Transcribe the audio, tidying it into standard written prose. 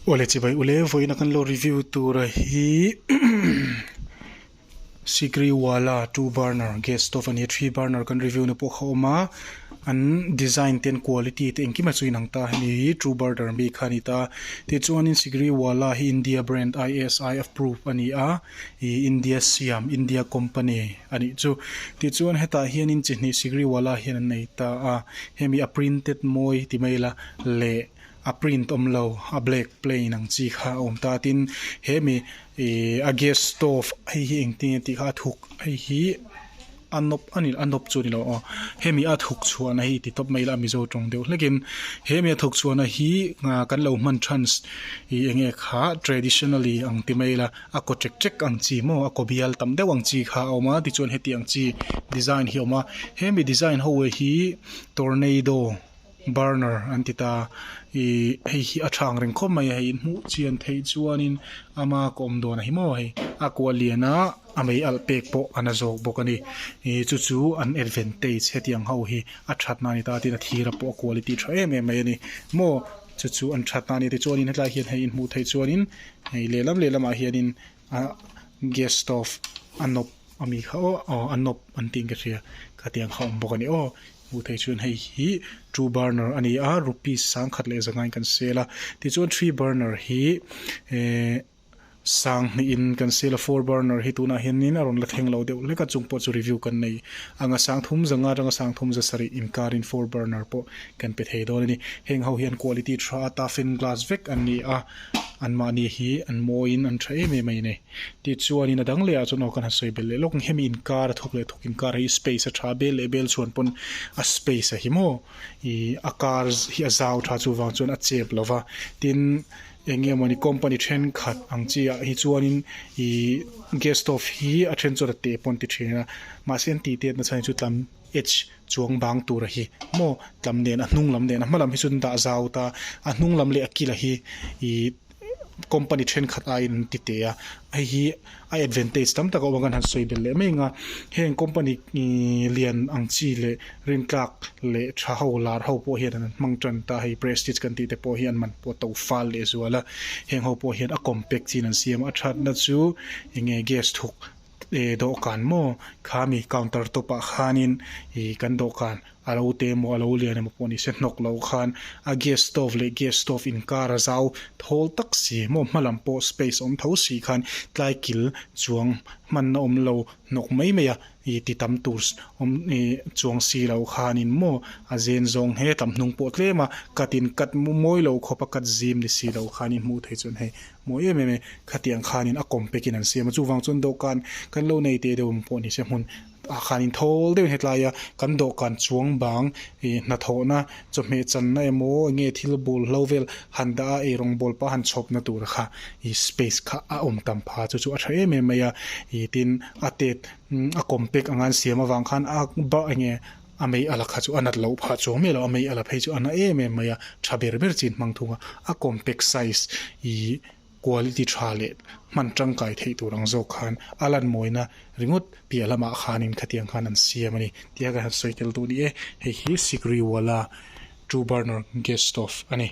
Awle chibai ule vawiin a kan lo review tur a hi Sigri wala two burner gas stove a ni a three burner kan review na pawh kha a awm a an design te an quality te engkim a chu inang ta hemi hi two burner mi kha a ni ta tichuanin Sigri wala hi India brand I_S_I approve a ni a ih India siam India company a nih chu tichuan hetah hianin chi hnih Sigri wala hian an nei ta a hemi a printed mawi ti mai ila leh. A print awm lo a black plain ang chi kha a awm ta tin hemi ihh a gas stove hei hi engtin nge tih kha a thuk hei hi a nawp a ni a nawp chu a ni lo aw hemi a thuk chhuahna hi ti tawp mai ila a mizo tawng deuh hlekin hemi a thuk chhuahna hi ah kan lo hman chance ih eng nge kha traditionally ang ti mai ila a kaw ṭek ṭek ang chi maw a kaw bial tam deuh ang chi kha a awm a tichuan heti ang chi design hi a awm a hemi design ho hi tornado. Burner an ti ta ih hei hi a tha ang reng khawp mai a hei hmuh chian theih chuanin ama ka awm dawn a hi maw hei a kuah lian a a mei alh pek pawh a na zawk bawk a ni ih chu chu an advantage hetiang ho hi a that na a ni ta tin a thir a pawh a quality tha em em mai a ni maw chu chu an that na a ni tichuanin hetlai hian hei inhmuh theih chuanin hei lehlam lehlamah hianin ah gas stove a nawp ami kha aw aw a nawp an tih in ka hria khatiang kha a awm bawk a ni aw hmuh theih chuan hei hi two burner a ni a rupees sangkhat leh zangain kan sel a tichuan three burner hi ehh sanghnih in kan sel a four burner hi tunah hianin a rawn la thleng lo deuh hlek a chung pawh chu review kan nei anga sangthum zanga atanga sangthum za sarih inkarin four burner pawh kan pe thei dawn a ni heng ho hian quality tha a toughen glass vek an ni a. Anmahni hi an mawiin an tha em em a ni. Tichuanin a dang lehah chuan aw kan han sawi belh leh lawk ang. Hemi inkar a thawk leh thawk inkar hi space a tha bel leh bel chhuan pawn a space a hi maw ih a kar hi a zau tha chuvang chuan a chep lo va. Tin eng nge mawni company thenkhat ang chi ah hi chuanin ih gas stove hi a then chuan a teh pawh an ti thin a mahse an tih tet na chhan hi chu tlam edge chuang bang tur a hi maw tlam nen a hnung lam nen a hma lam hi chu an dah zau ta a hnung lam leh a kil a hi ih company thenkhat aiin an ti teh a hei hi a advantage tam tak a awm a kan han sawi belh leh mai ang a heng company ihh lian ang chi leh rintlak leh tha ho lar ho pawh hian an hmang tan ta hei prestige kan tih te pawh hi an man pawh to fal leh zual a heng ho pawh hian a compact chin an siam a a thatna chu eng nge gas thuk eh dawhkan maw khami counter top ah khanin ih kan dawhkan a lo te emaw a lo lian emaw pawh ni se hnawk loh khan a gas stove leh gas stove inkar a zau thawl tak si maw hma lam pawh space awm tho si khan tlai kil chuang hmanna awm lo hnawk mai mai a ih ti tam tur awm ih chuang si loh khanin maw a zen zawng he tam hnung pawh tlem a cut in cut mawi lo khawp a cut zim ni si loh khanin hmuh theih chuan hei. Mawi em em e, khatiang khanin a kawm pekin an siam a, chuvang chuan dawhkan kan lo nei teh deuh ang pawh ni se hmun ah khanin thawl deuhin hetlai a kan dawhkan chuang bang ih hnathawhna chawhmeh channa emaw enge thil bul hlo vel han dah a eirawng bawl pah han chhawpna tur kha ih space kha a awm tam pha chu chu a tha em em mai a ih tin a tet a kawm pek anga an siam avang khan a bak enge A mei a la kha chu a nat loh phah chuang miah lo, a mei a la phei chu a na em em mai a, tha ber ber chin hmang thung a, a compact size ih quality tha leh hman tangkai theih tur ang zawk khan a lan mawina ringawt piah lamah khanin khatiang khan an siam a ni tia ka han sawi tel duh ni e, hei hi Sikri Wala two burner gas stove a ni.